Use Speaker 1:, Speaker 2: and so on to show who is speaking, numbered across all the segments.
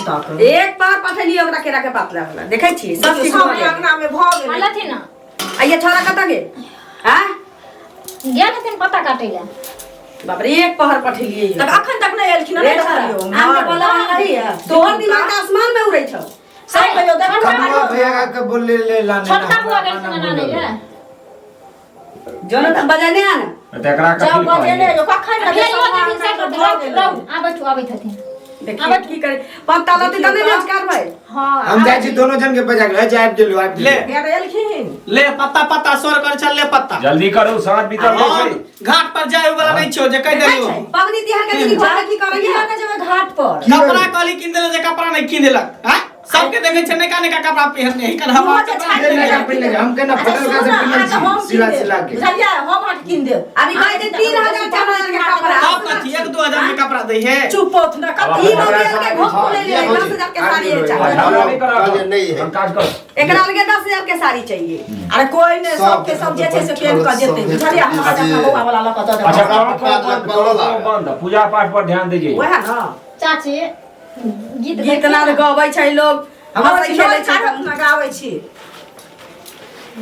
Speaker 1: तक।
Speaker 2: एक पार पठेलियै ओकरा केरा के पात लए वाला, देखै छी सब चीज
Speaker 1: सब
Speaker 2: भऽ गेल।
Speaker 1: अंगना में भऽ गेलै।
Speaker 3: अनलथिन ना।
Speaker 2: आ ये छोरा कतऽ गेल? आँ?
Speaker 3: गेल हथिन पत्ता काटै लए।
Speaker 2: बाप रे, एक पहर पठेलियै।
Speaker 1: तक अखन तक नहि एलखिन,
Speaker 2: रे
Speaker 1: नहि
Speaker 2: छोरा,
Speaker 1: देखलियौ।
Speaker 2: आम के पौधा नहीं है, तोहर दिमाग तऽ आसमान में उड़ै छौ।
Speaker 1: सब कहियो देखो।
Speaker 4: कनुआ भैया के बोले ले लाने।
Speaker 3: छोटका बुआ गेलखिन हन आनै लए।
Speaker 2: जो ने तऽ बजेने आ ने।
Speaker 5: तऽ एकरा
Speaker 1: जाओ
Speaker 5: कथी
Speaker 1: बजेने
Speaker 5: कहलियै?
Speaker 1: जो कखन
Speaker 3: फेर इहो देथिन से रहू रहू, आ बैठू, आबैत हथिन।
Speaker 2: देखिए की करे, पत्ता लती तऽ नहि नाच करबै।
Speaker 3: हँ।
Speaker 4: हम जाइ छी, दोनो जन के बजा के ले, आबि गेलु, आबि
Speaker 6: ले।
Speaker 4: गेलु।
Speaker 1: फेर एलखिन।
Speaker 6: ले पत्ता, पत्ता सोर कर चल, ले पत्ता।
Speaker 5: जल्दी करू, साँझ बीतल जाइ
Speaker 6: हम
Speaker 5: छै।
Speaker 6: घाट पर जाय वाला नहीं छो जे कह देलियो।
Speaker 2: पबनी तिहार के दिन घर में की करैया?
Speaker 1: किया ने जेबै घाट पर?
Speaker 6: कपड़ा कहली किन देले, जे कपड़ा नहीं किन देलक। हैं, सबके देखे छै नका नका कपड़ा पहिरने ही कर हम
Speaker 1: मुँह जे छाटि
Speaker 4: ये नका पहिरने छै, हम केना
Speaker 1: अच्छा,
Speaker 4: फटल
Speaker 1: सुनू
Speaker 4: का से
Speaker 1: ने,
Speaker 4: पहिरने
Speaker 1: अहाँके
Speaker 4: छी,
Speaker 1: हम
Speaker 4: सिला
Speaker 1: कीन देब।
Speaker 4: सिला के।
Speaker 1: बुझलियै, हम अहाँके कीन देब।
Speaker 2: अभी कहै छै 3000 4000 के कपड़ा।
Speaker 6: तब कथी 1-2 हजार में कपड़ा दै है?
Speaker 1: चुप होत ना।
Speaker 5: अब
Speaker 1: कथी
Speaker 2: ई
Speaker 5: हमरा
Speaker 2: मोबाइल के घोप ले ले, 10,000 के साड़ी
Speaker 4: आबि
Speaker 2: चाहिए।
Speaker 4: गेलु।
Speaker 5: झगड़ा नहीं करा।
Speaker 7: कहलियै नहीं है।
Speaker 5: हम काज कर।
Speaker 2: एकरा लगे 10,000 के साड़ी चाहिए।
Speaker 1: अरे कोई नहीं,
Speaker 7: सब
Speaker 1: सबके सब जे छै से पेन कऽ जेतै, बुझलियै? हम अहाँके अपना बौआ वाला लऽ कऽ दऽ देब।
Speaker 5: अच्छा,
Speaker 7: हमरा
Speaker 5: करो
Speaker 7: पठा
Speaker 5: करो
Speaker 7: देलक,
Speaker 5: बंद करो
Speaker 7: बला।
Speaker 5: करो बंद, पूजा पाठ पर ध्यान दीजिए।
Speaker 1: वएह ने।
Speaker 3: चाची गीत
Speaker 2: गीत नाद गबै छै लोग,
Speaker 1: हम
Speaker 2: हँसै खेलै छै।
Speaker 1: गाबै छी।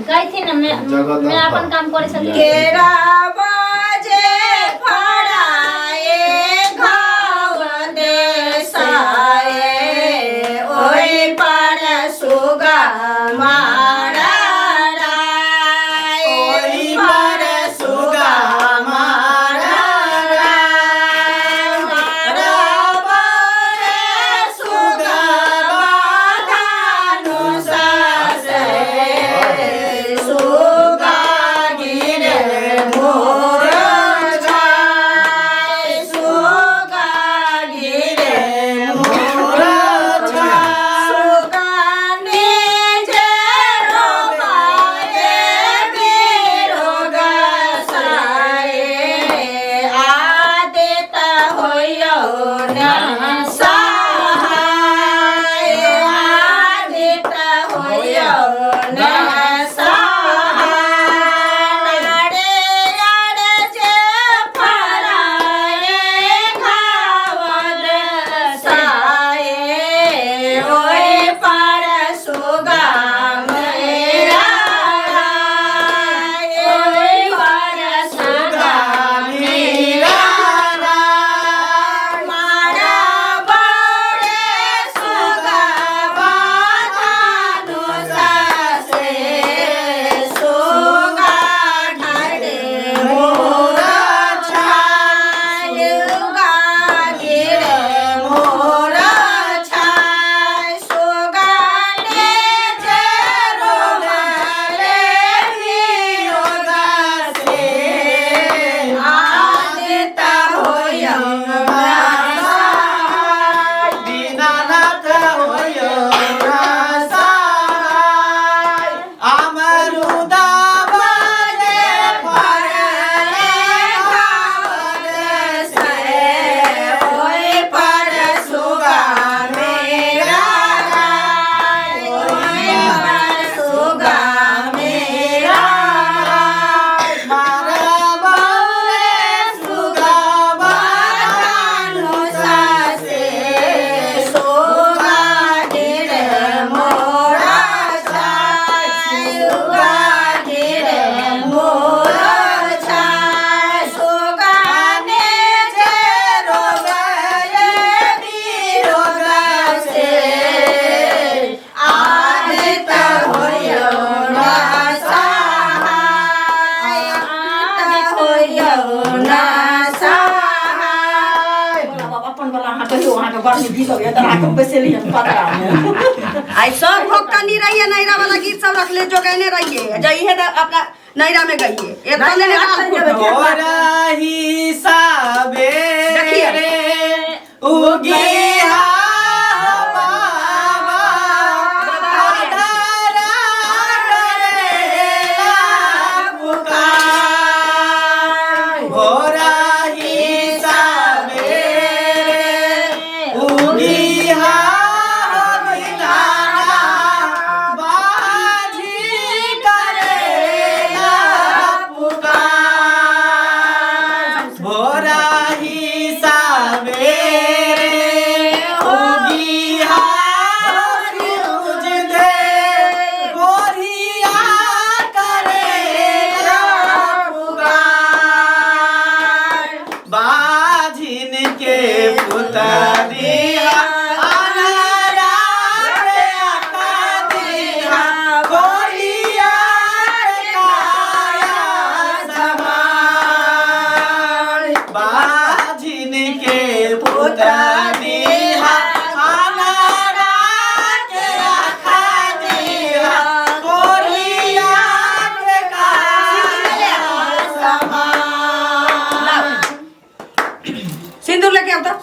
Speaker 3: गायथिन ने, मैं
Speaker 7: जगत
Speaker 3: मैं अपन काम करै छथिन।
Speaker 1: केरा बजे फड़ाए घाव देसाए, ओहि पर सुगा मारा राय,
Speaker 6: ओहि पर सुगा मारा
Speaker 1: राय, मारा बरे सुगा बाधानु सासे, सुगा गिरे मोर छाय, सुगा गिरे मोर छाय, सुगा निजे रोपाए बिरोग साए, आदित होइयो न सहाय, आदित होइयो न सहाय, अरे अरे जे फराए घावल साए, ओहि पर सुगा मेरा राय, ओहि पर सुगा मेरा राय, मारा बड़े सुगा बाधानु सासे, सुगा गिरे मोर छाय, सुगा गिरे मोर छाय, सुगा निजे रोमाले वियोग से, आदित होयम सहाय।
Speaker 6: दीनानाथ होयो सहाय, अमरुदा
Speaker 1: बजे फरले घावल से, ओहि पर सुगा मेरा राय, ओहि पर सुगा मेरा राय,
Speaker 6: मारा बौरे
Speaker 1: सुगा बाधानु सासे, सुगा गिरे मोरा छाय, सुगा गिरे मोरा छाय, सुगा निजे रोगले विरोग से, आदित होइयो न सहाय, आदित होइयो न सहाय। बाबा अपन वाला अहाँ कहियो, अहाँके बड़ नीक गीत अबैया तऽ अहाँके बैसेली हम पतरामे।
Speaker 2: आई सब भोगतनी रहिए, नैरा वाला गीत सब रखले जोगैने रहिए, जइहे त अपना नैरा में गइए एतना
Speaker 1: नहीं,
Speaker 2: ले
Speaker 1: अखन जेबै।
Speaker 6: रही साबेरे उगिहा बाबा, अधरा करेला पुकार, भोरही साबेरे उगिहा दीनाना, बाझी करेला पुकार, भोरही साबेरे।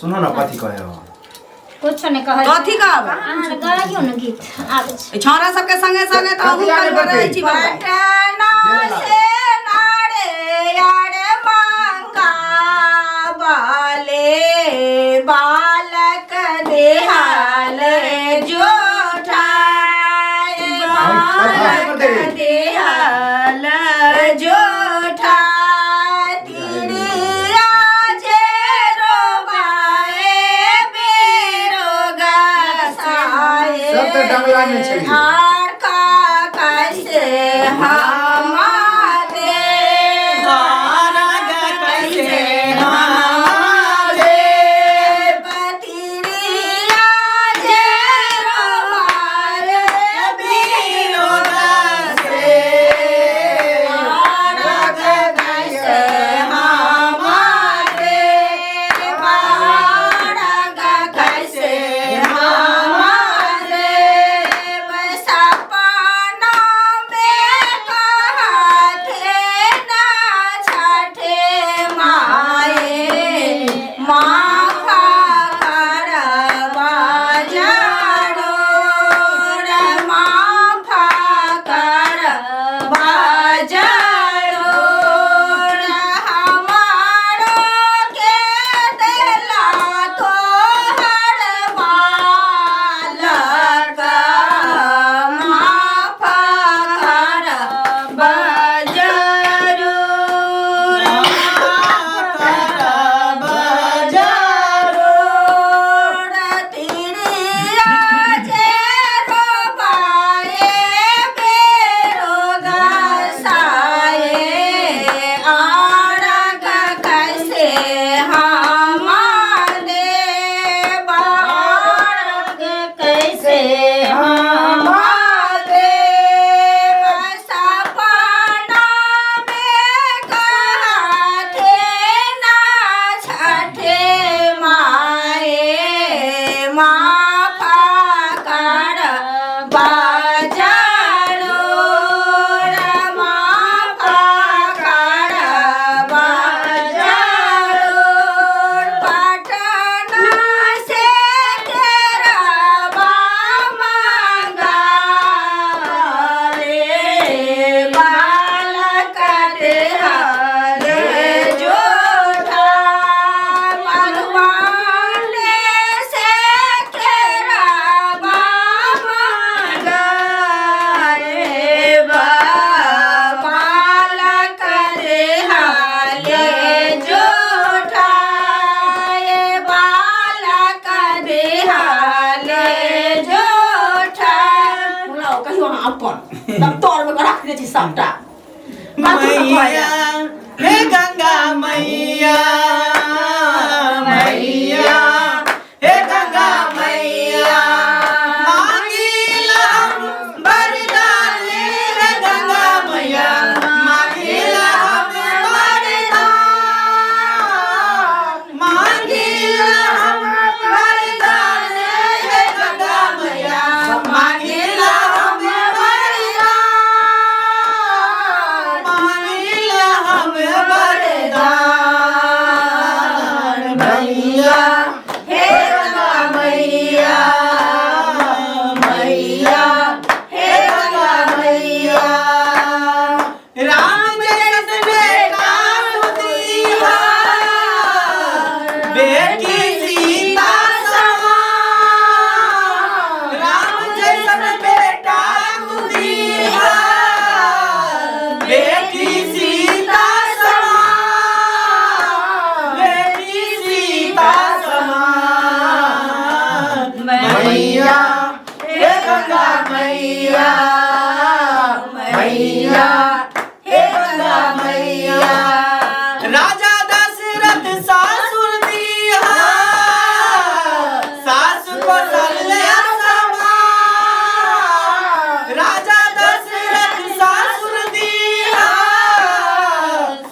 Speaker 4: सुनो ना कथी कहे हो
Speaker 3: कुछ नहीं कहै
Speaker 2: कथी कहब
Speaker 3: अहाँ गाइयो ने गीत आबै छै
Speaker 2: ई छौड़ा सबके संगे संगे तऽ हमहूँ करबे रहै छी बाबा
Speaker 1: पटना से नारे यार मांगा बाले बालक देहाल जोठाए बालक देहाल जोठा तिरिया जे रोबाए बेरोगा साए
Speaker 4: सब तऽ डंगला मे छै।
Speaker 1: आर का कैसे हमारे
Speaker 6: कैसे हमारे
Speaker 1: बतिरिया जे रोबाए
Speaker 6: बीरोदा से
Speaker 1: आर कैसे हमारे बारग कैसे हमारे सपना में कहते ना छठे माए माफा करवा जरूर माफा करवा जरूर हमारो के देला तोहर बालक माफा करवा जरूर तिरिया जे रोबाए बेरोगा साए आरग कैसे हमारे बारग कैसे हमारे सपना में कहते ना छठे माए माफा कर बाजारो माफा कर बाजारो पटना से केरवा मंगा रे बालक देहल जोठा मधुबाने से केरवा मंगाए बालक देहल जोठा बालक देहल जोठा बुलाओ कहियो अहाँ अपन तब तोर में राख दे छी सबटा
Speaker 6: मैया हे गंगा मैया मैया हे गंगा मैया मांगिला हम वरदान हे गंगा मैया मांगिला हम वरदान मांगिला हम वरदान हे गंगा मैया मांगिला हम वरदान मांगिला हम वरदान मैया हे गंगा मैया मैया हे गंगा मैया राम जैसन बेटा दिया बेटी सीता समान राम जैसन बेटा दिया बेटी सीता समान बेटी सीता समान मैया हे गंगा मैया मैया हे गंगा मैया राजा दशरथ सासुर दिया सासु को सल्या समान राजा दशरथ सासुर दिया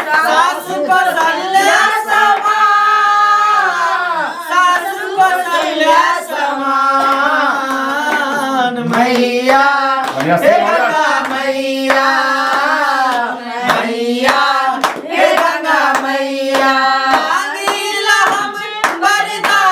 Speaker 6: सासु को सल्या समान सासु को सल्या समान मैया
Speaker 5: बढ़िया
Speaker 6: हे गंगा मैया मैया हे गंगा मैया मांगिला हम वरदान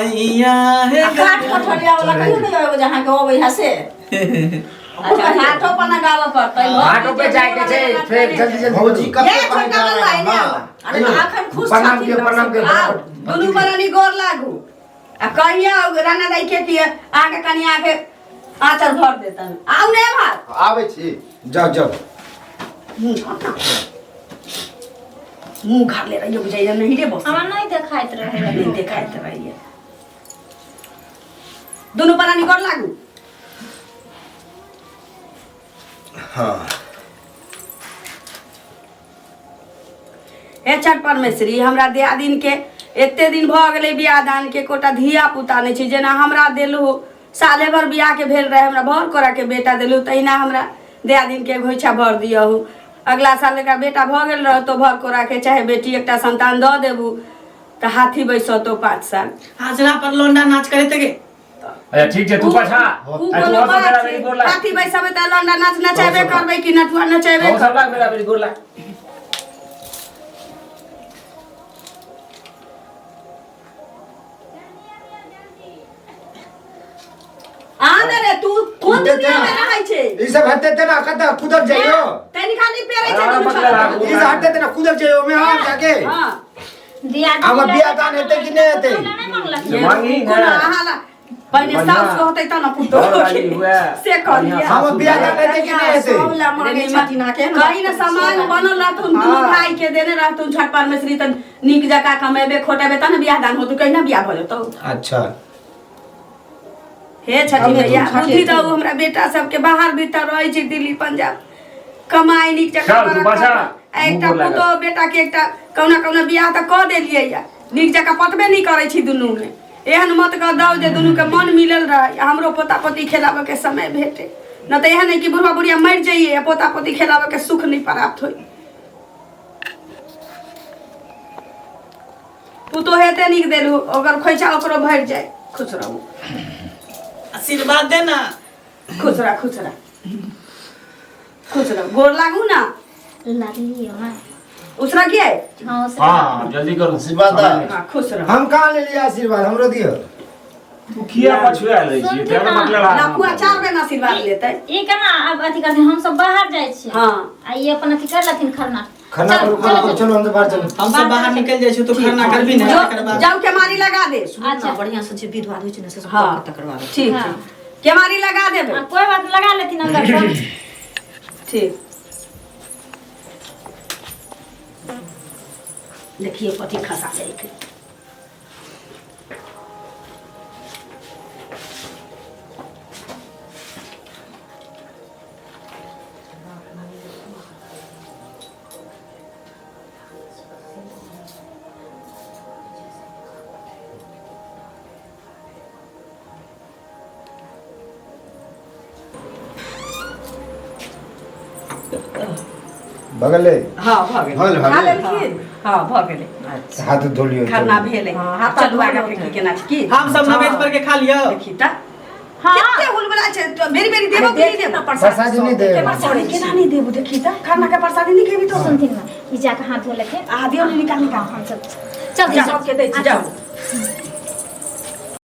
Speaker 6: सैया हे
Speaker 1: आ काठ कठरिया वाला कहियो नहीं एगो जहाँ के अबै है से।
Speaker 2: अच्छा हाथो पर ना गाबऽ पड़तै।
Speaker 4: घाटो पे जाए के छै, फेर जल्दी जल्दी
Speaker 7: भौजी
Speaker 4: करू।
Speaker 7: कते
Speaker 2: ये छोटका बउआ एने आउ।
Speaker 1: अरे तऽ अखन खुश
Speaker 4: प्रणाम
Speaker 1: छथिन
Speaker 4: के
Speaker 1: ना
Speaker 4: प्रणाम के
Speaker 1: सब।
Speaker 2: आउ दुनू बरनी गोर लागू आ कहिया राणा दाई के कि आके कनिया के आचर भर देतन। आउ ने भात
Speaker 7: आबै छी।
Speaker 4: जाओ जाओ।
Speaker 2: मुंह झाँकना। मुंह घाटले रहियो बुझाइया नहीं रे बस।
Speaker 3: हमरा नहीं देखाइत रहे।
Speaker 2: नहीं देखाइत रहिए। दुनू प्राणी गोर लागू।
Speaker 7: हाँ
Speaker 2: हे छठ परमेश्वरी हमरा दियादिन के एते दिन भऽ गेलै बियाह दान के एकोटा धिया पुता नहि छै। जेना हमरा देलहु साले भर बियाह के भेल रहे हमरा भर कोरा के बेटा देलहु तहिना हमरा दियादिन के घोइछा भर दियहु। अगला साल एकरा बेटा भऽ गेल रहतो भर कोरा के चाहे बेटी एकटा संतान दऽ देबू तऽ हाथी बैसतो 5 साल।
Speaker 6: हाजरा पर लोंडा नाच करैत गे।
Speaker 5: अच्छा ठीक छै तू पाछा।
Speaker 2: उ कोनो बात छै हाथी बैसबै तऽ लोंडा नाच नचेबे करबै कि नटुआ नचेबे
Speaker 5: तू सब लाग मेरा बेरी गोर लाग।
Speaker 2: आ ने रे तू कोन दुनिया में रहै छै?
Speaker 4: ई सब हटते ते ना कत कुदक जाइयो।
Speaker 2: तनी खाली पेरै छै
Speaker 5: अरे
Speaker 2: दुनू
Speaker 5: मतलब
Speaker 2: छोरा।
Speaker 5: राखू।
Speaker 4: ई सब हटते ते ना कुदक जाइयो में हम जाके।
Speaker 2: हां
Speaker 3: दियादिनी
Speaker 4: हमर बियाह दान हेतै कि नहि हेतै?
Speaker 3: नहि मांगलक।
Speaker 5: से मांगी
Speaker 2: कोनो
Speaker 5: ना।
Speaker 2: अहाँ ला पहिने
Speaker 5: बढ़िया।
Speaker 2: साउस कहतै तब ने पुतोह
Speaker 5: घरवाली हुए,
Speaker 2: से कहलियै।
Speaker 5: बढ़िया
Speaker 4: हमर बियाह दान हेतै कि नहि हेतै?
Speaker 1: सब ला मांगै छथिन अहाँके।
Speaker 2: कहीं ने सामान बनल रहथुन दुनू भाई के देने रहथुन छठ परमेश्वरी तऽ नीक जकाँ कमेबे खोटेबे तब ने बियाह दान होतौ कहीं ना बियाह भऽ जेतौ।
Speaker 4: अच्छा
Speaker 2: हे छठी मैया बुद्धि दऊ हमरा बेटा सबके बाहर भीतर रहै छै दिल्ली पंजाब कमाई नीक जकाँ
Speaker 5: चल, तू
Speaker 2: करत
Speaker 5: बचा।
Speaker 2: आ एकटा
Speaker 5: मुँह गोर लागल।
Speaker 2: पुतोह बेटा के एकटा कहुना कहुना बियाह तऽ कऽ देलियै या नीक जकाँ पटबे नहि करै छी दुनूमे। एहन मत कऽ दऊ जे दुनूके मन मिलल रहै आ हमरो पोता पोती खेलाबऽके समय भेटे न तऽ एहन है कि बुढ़वा बुढ़िया मरि जाइए आ पोता पोती खेलाबऽके सुख नहि प्राप्त होई। पुतोह एते नीक देलू ओकर खोइछा ओकरो भरि जाय। खुश रहू।
Speaker 6: आशीर्वाद देना।
Speaker 2: खुश रह खुश रह खुश रह। गोर लागू ना।
Speaker 3: लागलियै माँ।
Speaker 2: उसरा के?
Speaker 3: हाँ उसरा।
Speaker 5: हाँ जल्दी करू।
Speaker 7: आशीर्वाद दा।
Speaker 2: हाँ खुश रह।
Speaker 4: हम कहाँ ले लिया आशीर्वाद हमरो दियो।
Speaker 5: तू किया पछुआ लै छी? तेरा मतलब है।
Speaker 2: लफुआ 4 बेर आशीर्वाद लेतै।
Speaker 3: ई केना अब अथी करथिन हम सब बाहर जाइ छियै।
Speaker 2: हाँ
Speaker 3: आ ई अपन अथी कर लथिन खरना।
Speaker 4: खरना करू खरना करू चलो हम तो बाहर चलो।
Speaker 6: हम सब बाहर निकल जाइ छी तो खरना करबी ने तकर बाद।
Speaker 2: जाऊ केमारी लगा दे।
Speaker 3: अच्छा
Speaker 1: बढ़िया से जे विध वाध होइ छै ने से सब
Speaker 2: हाँ।
Speaker 1: कऽ तकर बाद।
Speaker 2: ठीक
Speaker 3: हाँ।
Speaker 2: ठीक केमारी लगा देबै।
Speaker 3: आ कोई बात लगा लेथिन अंदर पर।
Speaker 2: ठीक
Speaker 1: देखिए कथी खसा देलकै।
Speaker 4: भगले।
Speaker 2: हाँ भऽ गेलै।
Speaker 4: भऽ गेलै,
Speaker 2: खा
Speaker 4: भऽ गेलै।
Speaker 2: लेलखिन? हाँ भऽ गेलै।
Speaker 4: हाथ धो लियौ।
Speaker 2: खरना भेलै।
Speaker 1: हाँ, हाथ
Speaker 2: चलू
Speaker 1: धो
Speaker 2: आगाँ
Speaker 1: लियौ।
Speaker 2: फेर की केना छै की?
Speaker 6: हम सब नवेद पर के खा लियौ।
Speaker 2: देखी तऽ
Speaker 3: हाँ।
Speaker 2: कते हुलबला छै तो बेरी बेरी देबो कि नहि देबो?
Speaker 4: प्रसादी नहि देब।
Speaker 2: प्रसादी केना नहि देबो? देखी तऽ खरना के प्रसादी नहि खेबी तो।
Speaker 3: सुनथिन ना ई जाके हाथ धो लेथिन।
Speaker 2: आ दियौ ने निकाल निकाल।
Speaker 3: हम सब चल
Speaker 1: जाओ, सबके दै छी, जाओ।